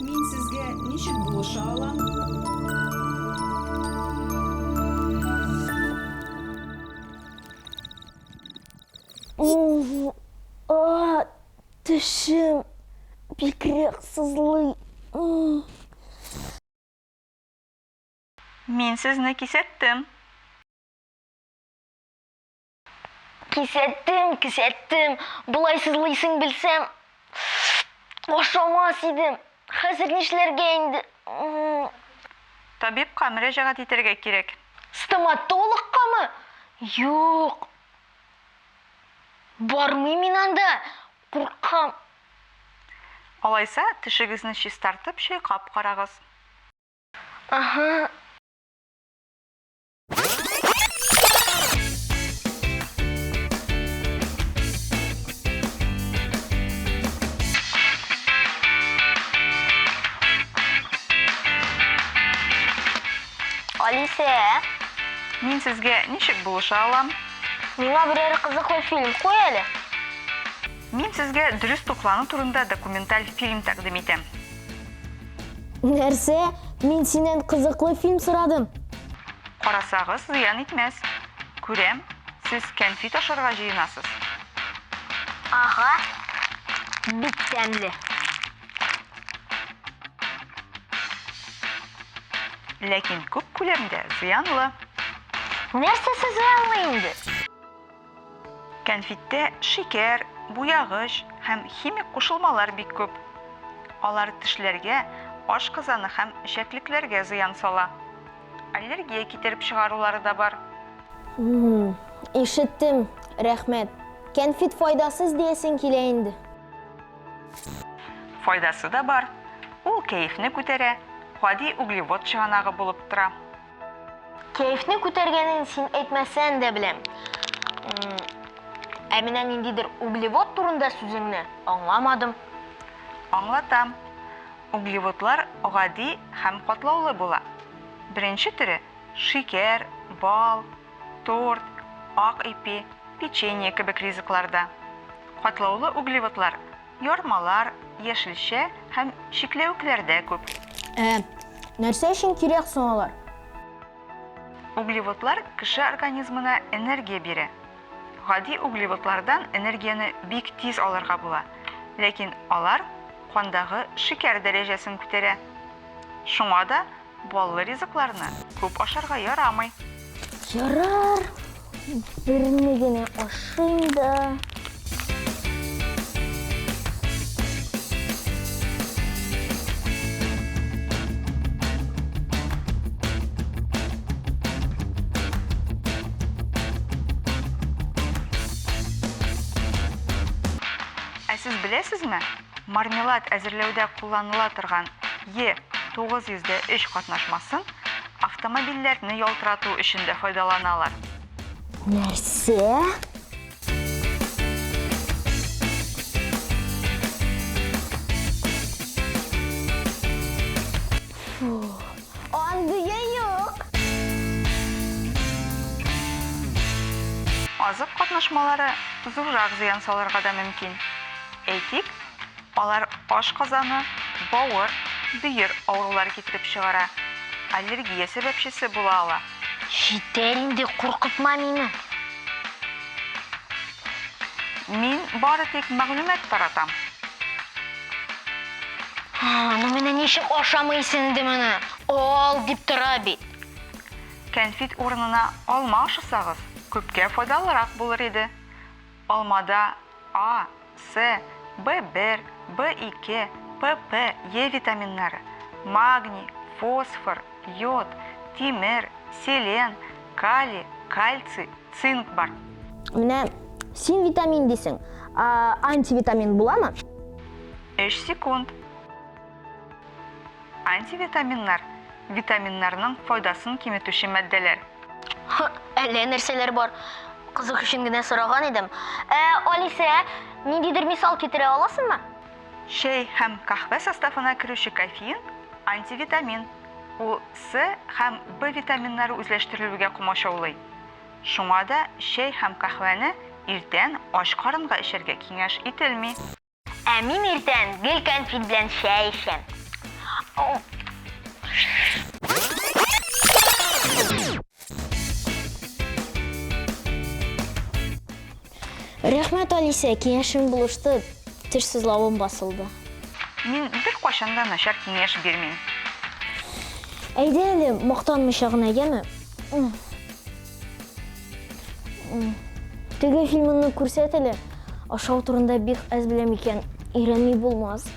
Мин сезгә ничек булыша алам? А, тешем бигрәк сызлый. Мин сезне кисәттем. Кисәттем, кисәттем. Болай сызлыйсың белсәм, ашамас идем. Хәзер нишләргә инде? Табибка мөрәҗәгать итәргә кирәк. Стоматологкамы? Юк. Бармыйм мин анда. Куркам. Алайса, тешегезне чистартып, чайкап карагыз. Ага. Алисә. Мин сезгә ничек булыша алам? Миңа берәр кызыклы фильм куй әле. Мин сезгә дөрес туклану турында документаль фильм тәкъдим итәм. Нәрсә? Мин синнән кызыклы фильм сорадым. Карасагыз, зыян итмәс. Күрәм, сез кәнфит ашарга җыенасыз. Ага, бик тәмле. Ләкин күп күләмдә зыянлы. Нәрсәсе зыянлы инде? Кәнфиттә шикәр, буягыч һәм химик кушылмалар бик күп. Алар тешләргә, ашказаны һәм эчәклекләргә зыян сала. Аллергия китереп чыгарулары да бар. Ишеттем, рәхмәт. Кәнфит файдасыз диясең килә инде. Файдасы да бар. Ул кәефне күтәрә, гади углевод чыганагы булып тора. Кәефне күтәргәнен син әйтмәсән дә беләм. Ә менә ниндидер углевод турында сүзеңне аңламадым. Аңлатам. Углеводлар гади һәм катлаулы була. Беренче төре, шикәр, бал, торт, ак ипи, печенье кебек ризыкларда. Катлаулы углеводлар Ярмалар, яшелчә һәм чикләвекләрдә күп. Ә нәрсә өчен кирәк соң алар? Углеводлар кеше организмына энергия бирә. Гади углеводлардан энергияне бик тиз алырга була, ләкин алар кандагы шикәр дәрәҗәсен күтәрә. Шуңа да Баллы ризыкларны күп ашарга ярамый. Ярар, берне генә ашыйм да. Ә сез беләсезме, Мармелад әзерләүдә кулланыла торган Е 903 катнашмасын автомобильләрне ялтырату өчен дә файдаланалар. Нәрсә? Фу, андые юк. Азык катнашмалары зуррак зыян салырга да мөмкин. Әйтик, алар ашказаны, бавыр, бөер авырулары китереп чыгара, аллергия сәбәпчесе була ала. Җитәр инде, куркытма мине. Мин бары тик мәгълүмат таратам. Ну менә ничек ашамыйсың инде моны? Ал дип тора бит. Кәнфит урынына алма ашасагыз, күпкә файдалырак булыр иде. Алмада А, С, Б1, Б2, ПП, Е витаминнары, магний, фосфор, йод, тимер, селен, калий, кальций, цинк бар. Менә син витамин дисең, ә антивитамин буламы? Өч секунд. Антивитаминнар, витаминнарның файдасын киметүче матдәләр. Һы, әллә нәрсәләр бар. Кызык өчен генә сораган идем. Ә, Алисә, ниндидер мисал китерә аласыңмы? Чәй һәм каһвә составына керүче кофеин, антивитамин. Ул С һәм В витаминнары үзләштерелүгә комачаулый. Шуңа да чәй һәм каһвәне иртән ач карынга эчәргә киңәш ителми. Ә мин иртән гел кәнфит белән чәй эчәм. Рәхмәт, Алисә, киңәшең булышты, теш сызлавым басылды. Мин беркайчан да начар киңәш бирмим. Әйдә әле, мактанмыйча гына, яме? Теге фильмыңны күрсәт әле. Ашау турында бик әз беләм икән, өйрәнми булмас.